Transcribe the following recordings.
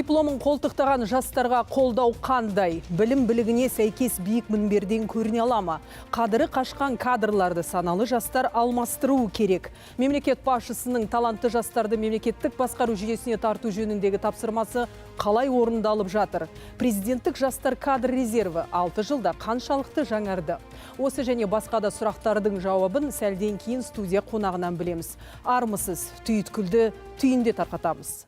Дипломын қолтықтаған жастарға қолдау қандай? Білім білігіне сәйкес биік мінберден көріне ала ма? Қадірі қашқан кадрларды саналы жастар алмастыруы керек. Мемлекет басшысының талантты жастарды мемлекеттік басқару жүйесіне тарту жөніндегі тапсырмасы қалай орындалып жатыр? Президенттік жастар кадр резерві 6 жылда қаншалықты жаңарды? Осы және басқа да сұрақтардың жауабын сәлден кейін студия қонағынан білеміз. Армысыз, түйткілді түйінде тарқатамыз.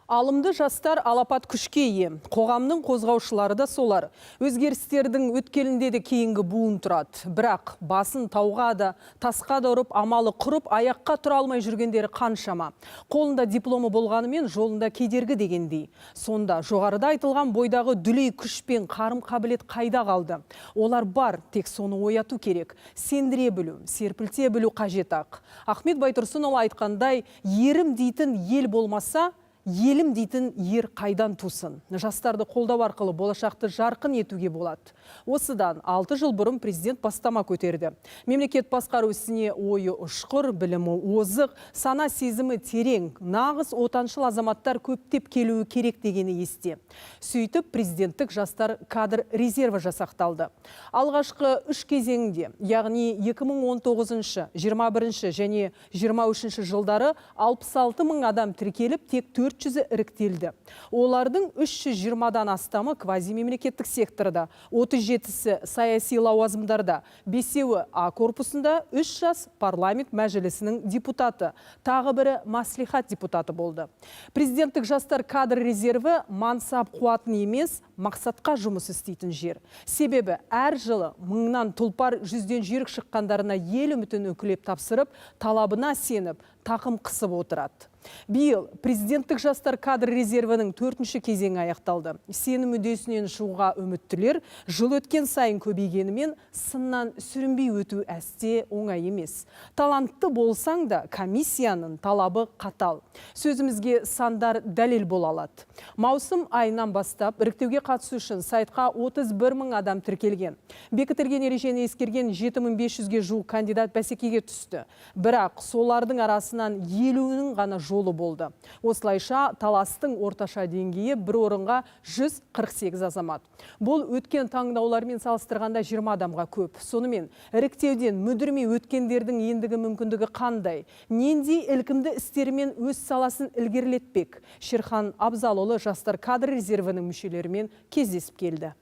Алымды жастар алапат күшке ие. Қоғамның қозғаушылары да солар. Өзгерістердің өткелінде де кейінгі буын тұрады. Бірақ басын тауға да, тасқа да ұрып, амалы құрып, аяққа тұра алмай жүргендері қаншама. Қолында дипломы болғанымен жолында кедергі дегендей. Сонда жоғарыда айтылған бойдағы дүлей күш пен қарым қабілет қайда қалды? Олар бар, тек соны ояту керек. Сендіре білу, серпілте білу қажет ақ. Ахмет Байтұрсынұлы айтқандай, ерім дейтін ел болмаса, елім дейтін ер қайдан тусын? Жастарды қолдау арқылы болашақты жарқын етуге болады. Осыдан 6 жыл бұрын президент бастама көтерді. Мемлекет басқару ісіне ойы ұшқыр, білімі озық, сана сезімі терең, нағыз отаншыл азаматтар көптеп келуі керек дегені есте. Сөйтіп, президенттік жастар кадр резерві жасақталды. Алғашқы 3 кезеңінде, яғни 2019, 21 және 23 жылдары 66 мың адам тіркеліп, тек 400-і іріктелді. Олардың 320-дан астамы квазимемлекеттік секторда, 37-сі саяси лауазымдарда, 5-еуі А корпусында, 3 жас парламент мәжілісінің депутаты, тағы бірі маслихат депутаты болды. Президенттік жастар кадр резерві мансап қуатын емес, мақсатқа жұмыс істейтін жер. Себебі әр жылы мыңнан тұлпар, жүзден жүйрік шыққандарына ел үмітін үкілеп тапсырып, талабына сеніп, тақым қысып отырады. Биыл президенттік жастар кадр резервінің 4-ші кезеңі аяқталды. Сенім үдесінен шығуға үміттілер жыл өткен сайын көбейгенімен сыннан сүрінбей өту әсте оңай емес. Талантты болсаң да комиссияның талабы қатал. Сөзімізге сандар дәлел бола алады. Маусым айынан бастап іріктеуге қатысу үшін сайтқа 31 мың адам тіркелген. Бекітілген ережені ескерген 7500-ге жуық кандидат бәсекеге түсті. Бірақ солардың арасынан 50-нің ғана жолы болды. Осылайша таластың орташа деңгейі бір орынға 148 азамат. Бұл өткен таңдаулармен салыстырғанда 20 адамға көп. Сонымен іріктеуден мүдірмей өткендердің ендігі мүмкіндігі қандай? Нендей ілкімді істерімен өз саласын ілгерілетпек? Шерхан Абзалұлы жастар кадр резервінің мүшелерімен кездесіп келді.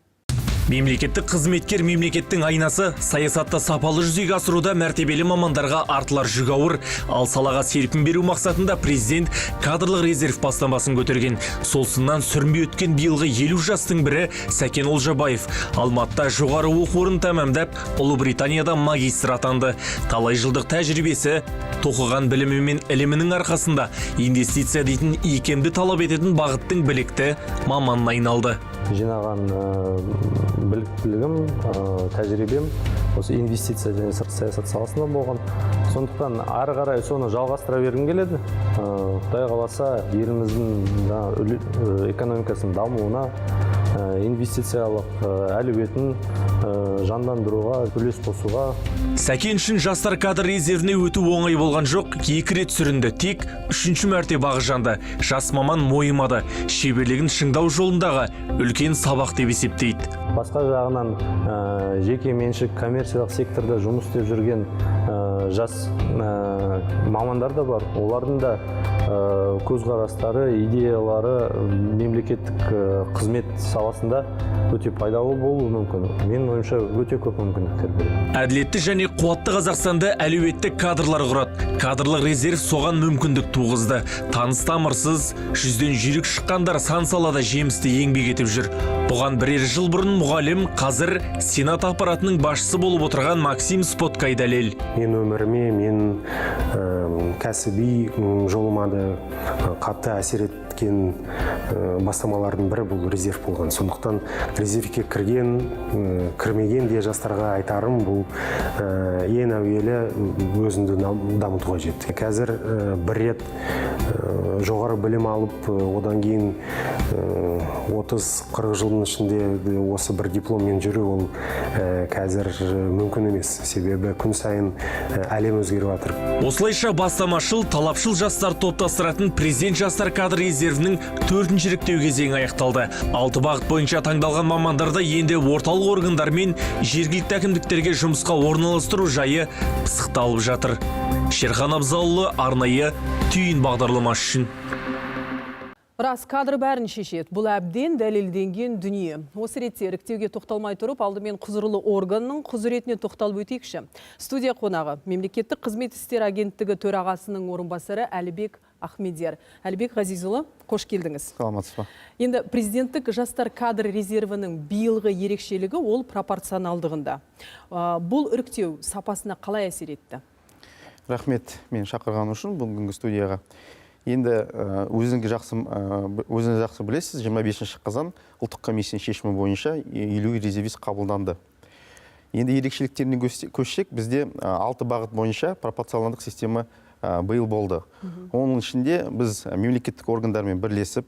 Мемлекеттік қызметкер мемлекеттің айнасы, саясатты сапалы жүзеге асыруда мәртебелі мамандарға артылар жүк ауыр. Ал салаға серпін беру мақсатында президент кадрлық резерв бастамасын көтерген. Сол сыннан сүрінбей өткен биылғы 50 жастың бірі Сәкен Олжабаев. Алматыда жоғары оқу орнын тәмамдап, Ұлыбританияда магистр атанды. Талай жылдық тәжірибесі, тоқыған білімі мен ілімінің арқасында инвестиция дейтін икемді талап ететін бағыттың білікті маманына айналды. Жинаған біліктілігім, тәжірибем осы инвестиция және сыртқы саясат саласында болған. Сондықтан ары қарай соны жалғастыра бергім келеді. Құдай қаласа, еліміздің экономикасының дамуына, инвестициялық әлеуетін жандандыруға үлес қосуға. Сәкен үшін жастар кадр резервіне өту оңай болған жоқ. 2 рет сүрінді, тек 3-ші мәрте бағы жанды. Жас маман мойымады. Шеберлігін шыңдау жолындағы үлкен сабақ деп есептейді. Басқа жағынан жеке меншік коммерциялық секторда жұмыс істеп жүрген жас мамандар да бар. Олардың да көзқарастары, идеялары мемлекеттік қызмет саласында өте пайдалы болуы мүмкін. Менің ойымша, өте көп мүмкіндіктер береді. Әділетті және қуатты Қазақстанды әлеуетті кадрлар құрады. Кадрлық резерв соған мүмкіндік туғызды. Таныс тамырсыз, жүзден жүйрік шыққандар сан салада жемісті еңбек етіп жүр. Бұған бірер жыл бұрын мұғалім, қазір Сенат аппаратының басшысы болып отырған Максим Споткай дәлел. Мен өміріме, мен кәсіби жолыма да қатты әсер еткен бастамалардың бірі бұл резерв болған. Сондықтан резервке кірген, кірмеген де жастарға айтарым: бұл ең әуелі өзіңді дамыту қажет. Қазір бір рет жоғары білім алып, одан кейін 30-40 жылдың ішінде осы бір дипломмен жүру, ол қазір мүмкін емес, себебі күн сайын әлем өзгеріп жатыр. Осылайша бастамашыл, талапшыл жастар топтастыратын Президент жастар кадр резервінің төртінші іріктеу кезеңі аяқталды. Алты бағыт бойынша таңдалған мамандарды енді орталық органдар мен жергілікті әкімдіктерге жұмысқа орналастыру жайы пысықталып жатыр. Шерхан Абзалұлы, арнайы «Түйін» бағдарламасы үшін. Рас, кадр бәрін шешеді. Бұл әбден дәлелденген дүние. Осы ретте іріктеуге тоқталмай тұрып, алдымен құзырлы органның құзыретіне тоқталып өтейікші. Студия қонағы — Мемлекеттік қызмет істері агенттігі төрағасының орынбасары Әлібек Ахмедияр. Әлібек Ғазизұлы, қош келдіңіз. Саламатсыз ба? Енді президенттік жастар кадр резервінің биылғы ерекшелігі ол пропорционалдығында. Бұл іріктеу сапасына қалай әсер етті? Рахмет мені шақырған үшін бүгінгі студияға. Енді өзіңіз жақсы білесіз, 25 қазан ұлттық комиссияның шешімі бойынша 50 резервист қабылданды. Енді ерекшеліктеріне көшсек, бізде алты бағыт бойынша пропорционалдық система биыл болды. Оның ішінде біз мемлекеттік органдармен бірлесіп,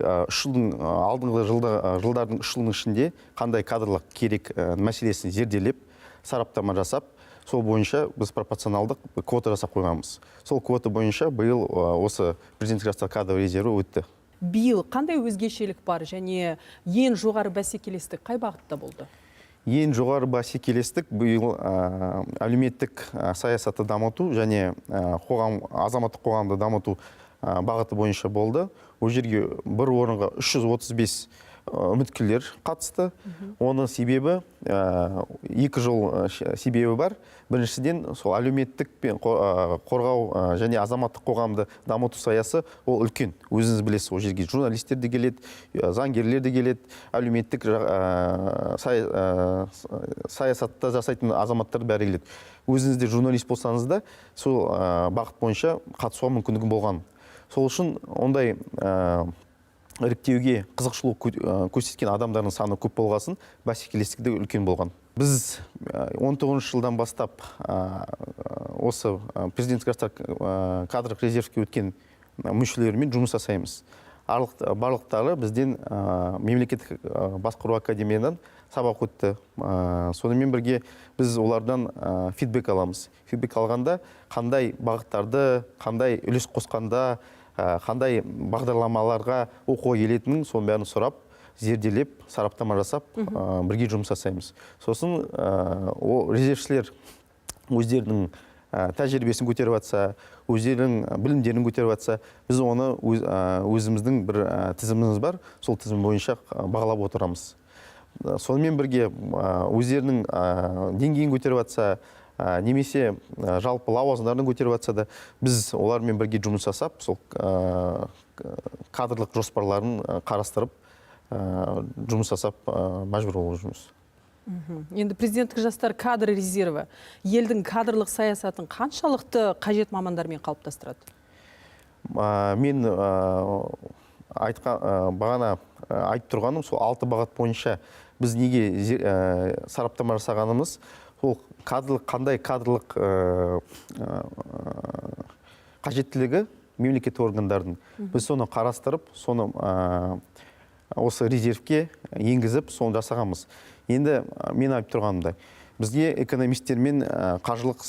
3 жылдың алдыңғы жылдардың 3 жылдың ішінде қандай кадрлық керек мәселесін зерделеп, сараптама жасап, сол бойынша біз пропорционалдық квота жасап қойғанбыз. Сол квота бойынша биыл осы президенттік жастар кадр резерві өтті. Биыл қандай өзгешелік бар және ең жоғары бәсекелестік қай бағытта болды? Ең жоғары бәсекелестік биыл әлеуметтік саясатты дамыту және қоғам, азаматтық қоғамды дамыту бағыты бойынша болды. Ол жерге бір орынға 335 үміткерлер қатысты. Оның себебі екі жол себебі бар. Біріншіден, сол әлеуметтік пен қорғау және азаматтық қоғамды дамыту саясы ол үлкен. Өзіңіз білесіз, ол жерге журналистер де келеді, заңгерлер де келеді, әлеуметтік саясатта жасайтын азаматтар бәрі келеді. Өзіңіз де журналист болсаңыз да, сол бағыт бойынша қатысуға мүмкіндігі болған. Сол үшін ондай іріктеуге қызығушылық көрсеткен адамдардың саны көп болғасын, бәсекелестік те үлкен болған. Біз 19 жылдан бастап осы президенттік жастар кадрлық резервке өткен мүшелерімен жұмыс жасаймыз. Барлықтары бізден мемлекеттік басқару академиядан сабақ өтті. Сонымен бірге біз олардан фидбек аламыз. Фидбек алғанда қандай бағыттарды, қандай үлес қосқанда, қандай бағдарламаларға оқуға келетінін, соның бәрін сұрап, зерделеп, сараптама жасап, бірге жұмыс жасаймыз. Сосын ол резервшілер өздерінің тәжірибесін көтеріп жатса, өздерінің білімдерін көтеріп жатса, біз оны өзіміздің бір тізіміміз бар, сол тізім бойынша бағалап отырамыз. Сонымен бірге өздерінің деңгейін көтеріп жатса, немесе жалпы лауазымдарын көтеріп жатса да, біз олармен бірге жұмыс жасап, сол кадрлық жоспарларын қарастырып, жұмыс жасап мәжбүр болып жүрміз. Енді президенттік жастар кадр резерві елдің кадрлық саясатын қаншалықты қажет мамандармен қалыптастырады? Мен айтқан бағана айтып тұрғаным сол алты бағыт бойынша біз неге сараптама жасағанымыз, ол кадрлық, қандай кадрлық қажеттілігі мемлекеттік органдардың, біз соны қарастырып, соны осы резервке енгізіп, соны жасағанбыз. Енді мен айтып тұрғанымдай, бізге экономисттер мен қаржылық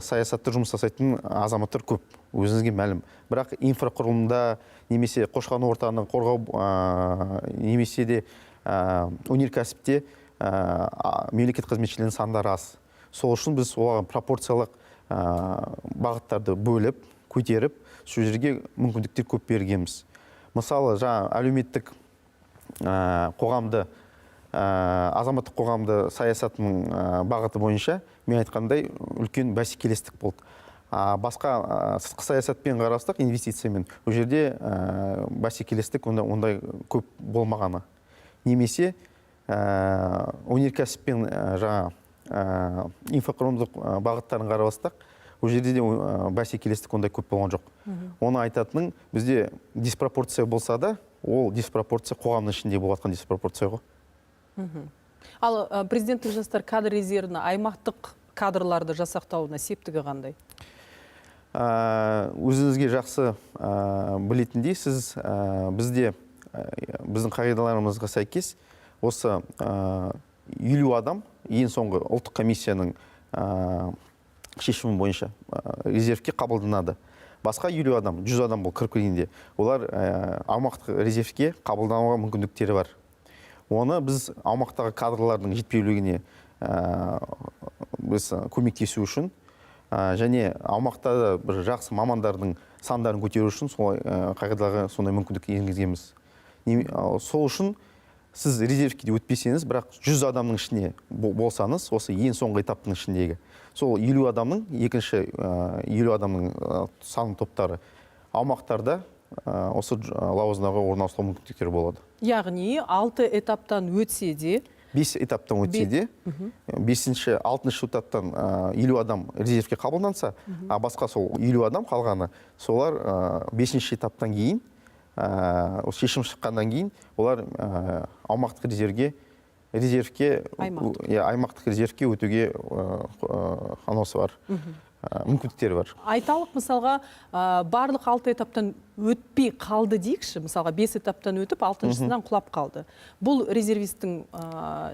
саясатты жұмыс жасайтын азаматтар көп, өзіңізге мәлім. Бірақ инфрақұрылымда немесе қоршаған ортаны қорғау немесе де өнеркәсіпте мемлекет қызметшілерінің сандары аз. Сол үшін біз оған пропорциялық бағыттарды бөліп, көтеріп, сол жерге мүмкіндіктер көп бергенбіз. Мысалы, жаңа әлеуметтік қоғамды, азаматтық қоғамды саясатының бағыты бойынша мен айтқандай үлкен бәсекелестік болды. Басқа сыртқы саясатпен қарастық, инвестициямен, ол жерде бәсекелестік ондай көп болмағаны. Немесе өнеркәсіппен жаңа инфрақұрылымдық бағыттарын қарап, ол жерде де бәсекелестік ондай көп болған жоқ. Оны айтатының, бізде диспропорция болса да, ол диспропорция қоғамның ішінде болып жатқан диспропорция ғой. Ал президенттік жастар кадр резервіне аймақтық кадрларды жасақтауына септігі қандай? Өзіңізге жақсы білетіндей, сіз бізде біздің қағидаларымызға сәйкес осы 50 адам ең соңғы ұлттық комиссияның шешімі бойынша резервке қабылданады. Басқа 50 адам, 100 адам бұл кіріп келгенде, олар аумақтық резервке қабылдануға мүмкіндіктері бар. Оны біз аумақтағы кадрлардың жетпеулігіне біз көмектесу үшін және аумақта да бір жақсы мамандардың сандарын көтеру үшін солай қағидаға сондай мүмкіндік енгізгенбіз. Сол үшін сіз резервке де өтпесеңіз, бірақ 100 адамның ішіне болсаңыз, осы ең соңғы этаптың ішіндегі сол 50 адамның, екінші 50 адамның сан топтары аумақтарда осы лауазымдарға орналасу мүмкіндіктері болады. Яғни 6 этаптан өтсе де, 5 этаптан өтсе де, 5-ші, 6-шы этаптан 50 адам резервке қабылданса, а басқа сол 50 адам қалғаны, солар 5-ші этаптан кейін, осы шешім шыққаннан кейін олар аумақтық резервке, аймақтық резервке өтуге анаусы бар, мүмкіндіктері бар. Айталық, мысалға, барлық 6 этаптан өтпей қалды дейікші, мысалға 5 этаптан өтіп, 6-шысынан құлап қалды. Бұл резервисттің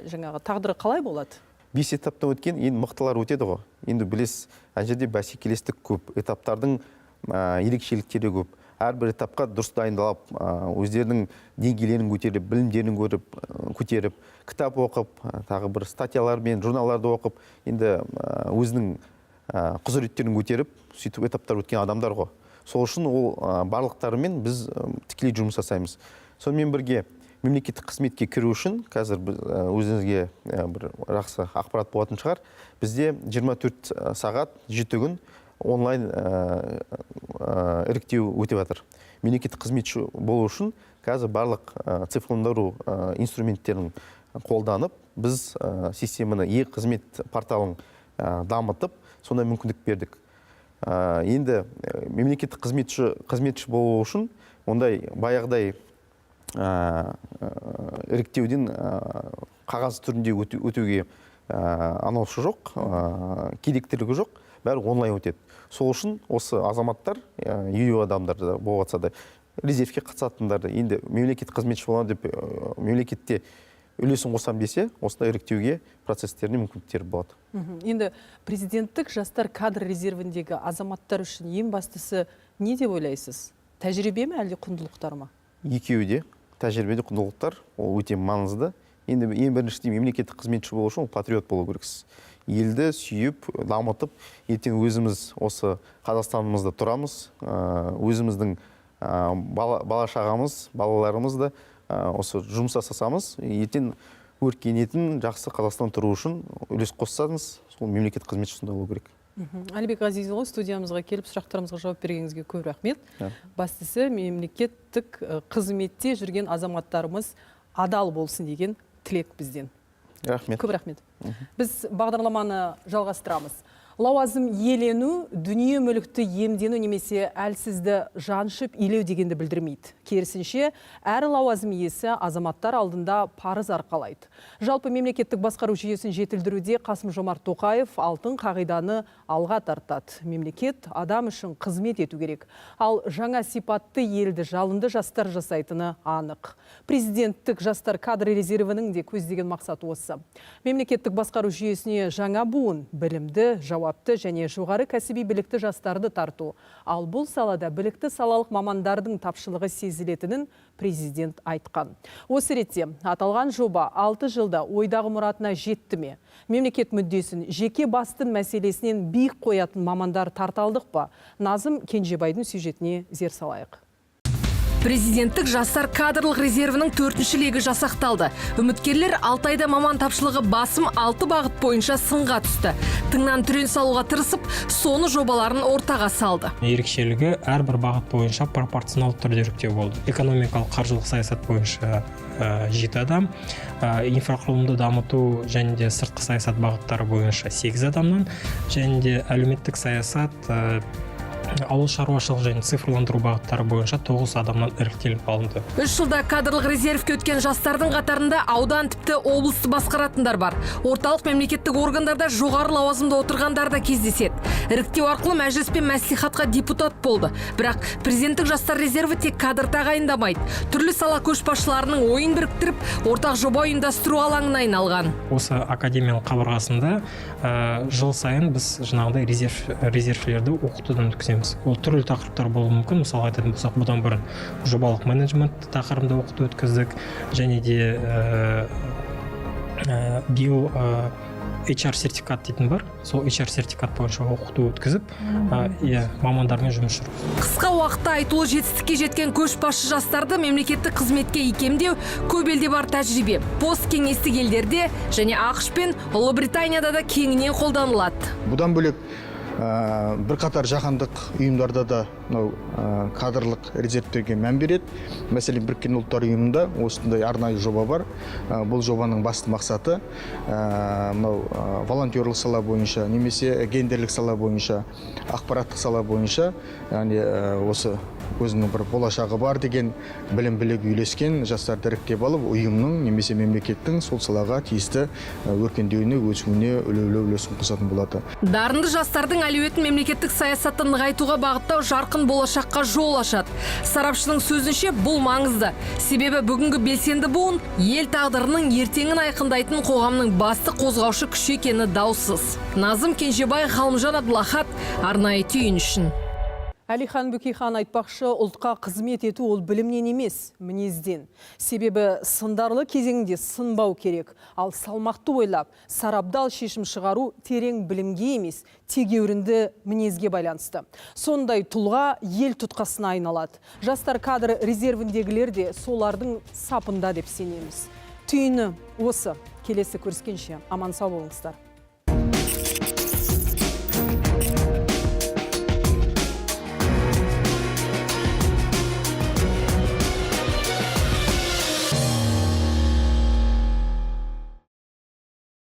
жаңағы тағдыры қалай болады? 5 этаптан өткен енді мықтылар өтеді ғой. Енді білесіз, ана жерде бәсекелестік көп, этаптардың ерекшеліктері көп. Әрбір этапқа дұрыс дайындалып, өздерінің деңгейлерін көтеріп, білімдерін көтеріп, кітап оқып, тағы бір статьялар мен журналдарды оқып, енді өзінің құзыреттерін көтеріп, сөйтіп этаптар өткен адамдар ғой. Сол үшін ол барлықтарымен біз тікелей жұмыс жасаймыз. Сонымен бірге мемлекеттік қызметке кіру үшін қазір біз, өзіңізге бір жақсы ақпарат болатын шығар. Бізде 24 сағат 7 күн онлайн іріктеу өтіп жатыр. Мемлекеттік қызметші болу үшін қазір барлық цифрландыру инструменттерін қолданып, біз системаны е-қызмет порталын дамытып, сондай мүмкіндік бердік. Енді мемлекеттік қызметші болу үшін ондай баяғыдай іріктеуден қағаз түрінде өтуге анаусы жоқ, керектілігі жоқ, бәрі онлайн өтеді. Сол үшін осы азаматтар, 50 адамдар да болып жатса да, резервке қатысатындар да, енді мемлекеттік қызметші боламын деп, мемлекетте үлесін қосамын десе, осындай іріктеуге процестеріне мүмкіндіктері болады. Енді президенттік жастар кадр резервіндегі азаматтар үшін ең бастысы не деп ойлайсыз? Тәжірибе ме, әлде құндылықтар ма? Екеуі де, тәжірибе де құндылықтар, ол өте маңызды. Енді ең біріншіден мемлекеттік қызметші болу үшін ол патриот болу керексіз. Елді сүйіп, дамытып, ертең өзіміз осы Қазақстанымызда тұрамыз, өзіміздің бала шағамыз, балаларымыз да осы жұмыс жасасамыз, ертең өркениетін жақсы Қазақстан тұру үшін үлес қоссаңыз, сол мемлекеттік қызметші сондай болу керек. Әлібек Ғазизұлы, студиямызға келіп сұрақтарымызға жауап бергеніңізге көп рахмет. Бастысы мемлекеттік қызметте жүрген азаматтарымыз адал болсын деген тілек бізден. Рахмет. Көп рахмет. Біз бағдарламаны жалғастырамыз. Лауазым иелену, дүние мүлікті иемдену немесе әлсізді жаншып илеу дегенді білдірмейді. Керісінше, әр лауазым иесі азаматтар алдында парыз арқалайды. Жалпы мемлекеттік басқару жүйесін жетілдіруде Қасым-Жомарт Тоқаев алтын қағиданы алға тартады. Мемлекет адам үшін қызмет ету керек. Ал жаңа сипатты елді жалынды жастар жасайтыны анық. Президенттік жастар кадр резервінің де көздеген мақсаты осы. Мемлекеттік басқару жүйесіне жаңа буын, білімді, жауапты және жоғары кәсіби білікті жастарды тарту. Ал бұл салада білікті салалық мамандардың тапшылығы сезілетінін президент айтқан. Осы ретте аталған жоба 6 жылда ойдағы мұратына жетті ме? Мемлекет мүддесін жеке бастың мәселесінен биік қоятын мамандар тарталдық па? Назым Кенжебайдың сюжетіне зер салайық. Президенттік жастар кадрлық резервінің 4-ші легі жасақталды. Үміткерлер 6 айда маман тапшылығы басым 6 бағыт бойынша сынға түсті. Тыңнан түрен салуға тырысып, соны жобаларын ортаға салды. Ерекшелігі әрбір бағыт бойынша пропорционалды түрде іріктеу болды. Экономикалық қаржылық саясат бойынша 7 адам, инфрақұрылымды дамыту және де сыртқы саясат бағыттары бойынша 8 адамнан, және де әлеуметтік саясат, ауыл шаруашылық және цифрландыру бағыттары бойынша 9 адамнан іріктеліп алынды. 3 жылда кадрлық резервке өткен жастардың қатарында аудан, тіпті облысты басқаратындар бар. Орталық мемлекеттік органдарда жоғары лауазымда отырғандар да кездеседі. Іріктеу арқылы мәжіліс пен мәслихатқа депутат болды. Бірақ президенттік жастар резерві тек кадр тағайындамайды. Түрлі сала көшбасшыларының ойын біріктіріп, ортақ жоба ұйымдастыру алаңына айналған. Осы академияның қабырғасында жыл сайын біз жаңағыдай резервшілерді оқытудан өткіземіз. өткіземіз. Ол түрлі тақырыптар болуы мүмкін. Мысалға айтатын болсақ, бұдан бұрын жобалық менеджмент тақырыбында оқыту өткіздік және де биыл HR сертификат дейтін бар, сол HR сертификат бойынша оқыту өткізіп, иә, мамандармен жұмыс жүргіздік. Қысқа уақытта айтулы жетістікке жеткен көшбасшы жастарды мемлекеттік қызметке икемдеу көп елде бар тәжірибе. Посткеңестік елдерде және АҚШ пен Ұлыбританияда да кеңінен қолданылады. Бұдан бөлек, бірқатар жаһандық ұйымдарда да мынау кадрлық резервтерге мән береді. Мәселен, Біріккен Ұлттар Ұйымында осындай арнайы жоба бар. Бұл жобаның басты мақсаты мынау волонтерлық сала бойынша немесе гендерлік сала бойынша, ақпараттық сала бойынша, яғни осы өзінің бір болашағы бар деген білім білігі үйлескен жастарды іріктеп алып, ұйымның немесе мемлекеттің сол салаға тиісті өркендеуіне, өсуіне елеулі үлесін қосатын болады. Дарынды жастардың әлеуетін мемлекеттік саясатты нығайтуға бағыттау жарқын болашаққа жол ашады. Сарапшының сөзінше, бұл маңызды. Себебі бүгінгі белсенді буын ел тағдырының ертеңін айқындайтын қоғамның басты қозғаушы күші екені даусыз. Назым Кенжебай, Ғалымжан Абдулахат, арнайы «Түйін» үшін. Әлихан Бөкейхан айтпақшы, ұлтқа қызмет ету ол білімнен емес, мінезден. Себебі сындарлы кезеңде сынбау керек, ал салмақты ойлап, сарабдал шешім шығару терең білімге емес, тегеурінді мінезге байланысты. Сондай тұлға ел тұтқасына айналады. Жастар кадр резервіндегілер де солардың сапында деп сенеміз. Түйіні осы. Келесі көріскенше аман сау болыңыздар.